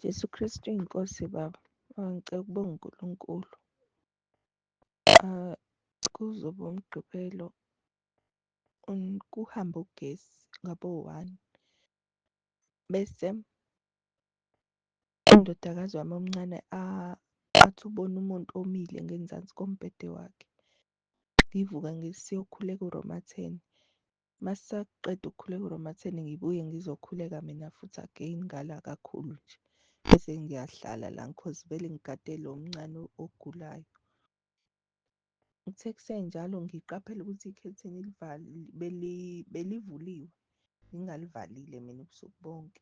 Jesu Kristu inkosi baba. Baba ngicela ukubonga uNkulunkulu. Kuzoba uMgqibelo kuhambe ugesi ngabo-one bese undodakazi wami omncane athi ubona umuntu omile ngenzansi kombhede wakhe. Ngivuka ngisiyokhuleka uRoma 10. Masisaqeda ukukhuleka uRoma 10 ngibuye ngizokhuleka mina futhi again ngala kakhulu nje. Bese ngiyahlala la cause vele ngigade lo omncane ogulayo. Kuthe kusenjalo ngiqaphele ukuthi ikhethini belivuliwe, ngingalivalile mina ubusuku bonke.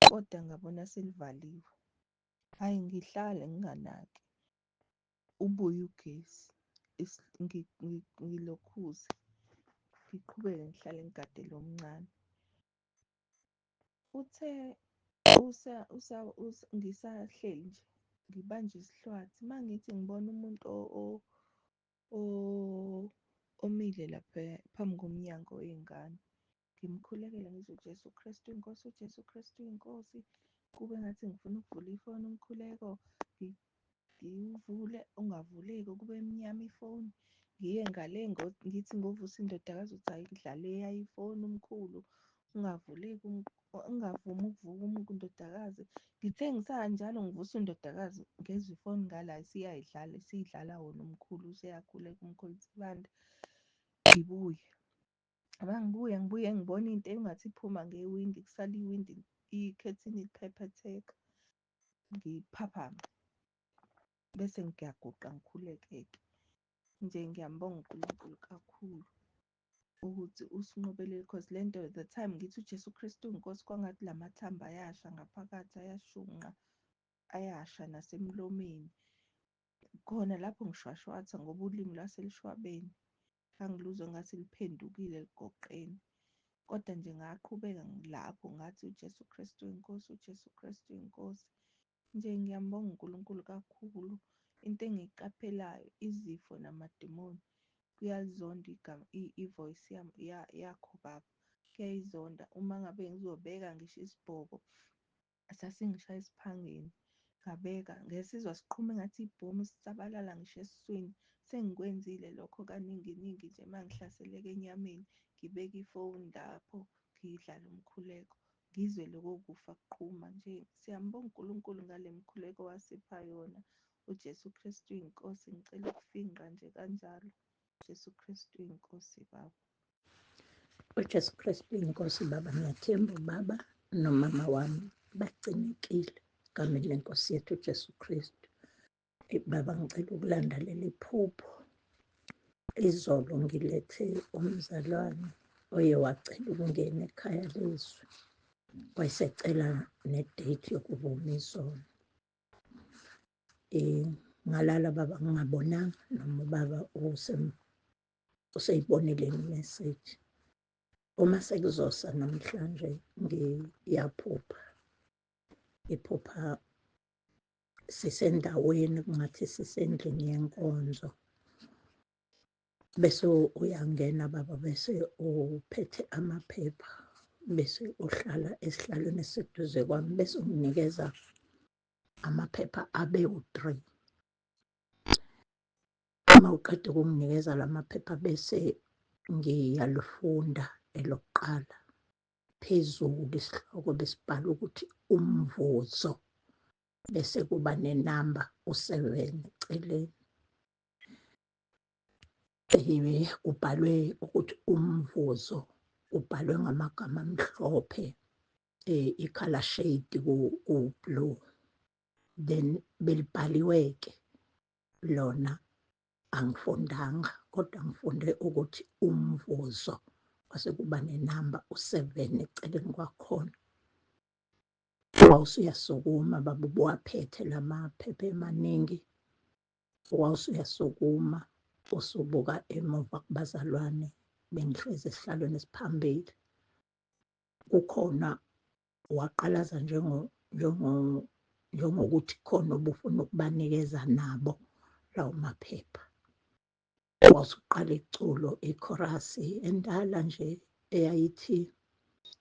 Kodwa ngabona selivaliwe. Hhayi ngihlale nginganaki, ubuye ugesi ngilokhuze ngiqhubeke ngihlale ngigade lo mncane. Uthe ngisahleli nje ngibanjwe isihlwathi uma ngithi ngibona umuntu omile lapha phambi komnyango wey'ngane. Ngimkhulekele ngithi uJesu Kristu inkosi, uJesu Kristu inkosi. Kube ngathi ngifuna ukuvula ifoni umkhuleko, ngiwuvule ungavuleki kube mnyama ifoni. Ngiye ngale ngithi ngovusa indodakazi ukuthi ayidlale eyayo ifoni umkhulu, ungavuleki ungavumi ukuvuka undodakazi. Ngithe ngisanjalo ngivusa undodakazi ngezwa ifoni ngala isiyayidlala, isiyidlala wona umkhulu useyakhuleka umkhulu Sibanda. Ngibuye. Uma ngibuya ngibuye ngibona into engathi iphuma ngewindi kusale iwindi ikhethini liphephetheka. Ngiphaphame bese ngiyaguqa ngikhuleke-ke. Nje ngiyambonga uNkulunkulu kakhulu ukuthi usinqobelile cause le nto the time ngithi uJesu Kristu inkosi kwangathi la mathambo ayasha ngaphakathi ayashunqa ayasha nasemlomeni. Khona lapho ngishwashwatha ngoba ulimi lwase lushwabene. Ngangiluzwa ngathi liphendukile ligoqene. Kodwa nje ngaqhubeka lapho ngathi uJesu Kristu inkosi, uJesu Kristu inkosi. Nje ngiyambonga uNkulunkulu kakhulu. Into engiyiqaphelayo izifo namadimoni kuyalizonda igama i-voice yakho baba, kuyayizonda. Uma ngabe ngizobeka ngisho isibhobo sasingishaya esiphangeni ngabeka ngesizwa siqhuma engathi ibhomu sisabalala ngisho esiswini. Sengikwenzile lokho kaningi ningi nje uma ngihlaseleka enyameni ngibeke ifoni lapho ngidlale umkhuleko ngizwe loko kufa kuqhuma nje. Siyambonga uNkulunkulu ngale mkhuleko wasipha yona. uJesu Kristu inkosi. Ngicela ukufingqa nje kanjalo. Jesu Kristu inkosi baba. UJesu Kristu inkosi baba, ngiyathemba ubaba nomama wami bagcinekile egameni lenkosi yethu uJesu Kristu. Baba, ngicela ukulanda leli phupho. Izolo ngilethe umzalwane oye wacela ukungena ekhaya lezwi, wayesecela ne-date yokuvuma izono. Ngalala baba ngingabonanga noma ubaba useyibonile imeseji. Uma sekuzosa namhlanje ngiyaphupha, ngiphupha sisendaweni kungathi sisendlini yenkonzo. Bese uyangena baba, bese uphethe amaphepha, bese uhlala esihlalweni esiseduze kwami, bese unginikeza amaphepha abe u-three. Uma uqeda ukunginikeza la maphepha bese ngiyalifunda elokuqala. Phezulu isihloko besibhala ukuthi umvuzo, bese kuba nenamba u-seven eceleni. Kubhalwe ukuthi umvuzo, kubhalwe ngamagama amhlophe, i-colour shade ku-blue. Then belibhaliwe-ke lona angifundanga kodwa ngifunde ukuthi umvuzo kwase kuba nenamba u-seven eceleni kwakhona. Wawusuyasukuma baba ubuwaphethe la maphepha emaningi, wawusuyasukuma usubuka emuva kubazalwane bengihlezi esihlalweni esiphambili. Kukhona waqalaza njengokuthi khona obufuna ukubanikeza nabo lawo maphepha. Wasuqala iculo ikhorasi endala nje eyayithi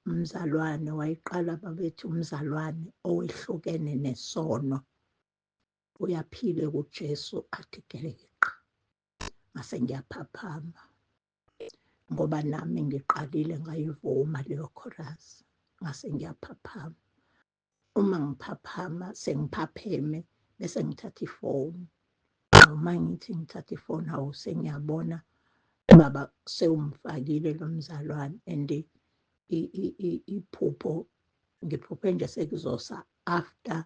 Umzalwane wayiqala babethi umzalwane owehlukene nesono uyaphile kuJesu athi gelekeqe. Ngase ngiyaphaphama ngoba nami ngiqalile ngayivuma leyo chorus, ngase ngiyaphaphama. Uma ngiphaphama sengiphapheme bese ngithatha ifoni. Uma ngithi ngithatha ifoni, hawu sengiyabona baba sewumfakile lo mzalwane and iphupho ngiphuphe nje sekuzosa after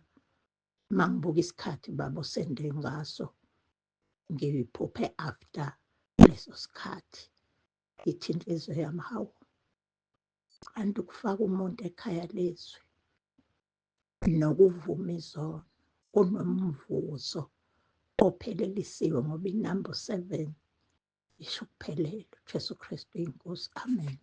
mangibuka isikhathi baba osende ngaso, ngiphuphe after leso sikhathi. Ithi inhliziyo yami, hawu kanti ukufaka umuntu ekhaya lezwi nokuvuma izono kunomvuzo ophelelisiwe, ngoba inumber 7 isho ukuphelela. Jesu Kristu inkosi, amen.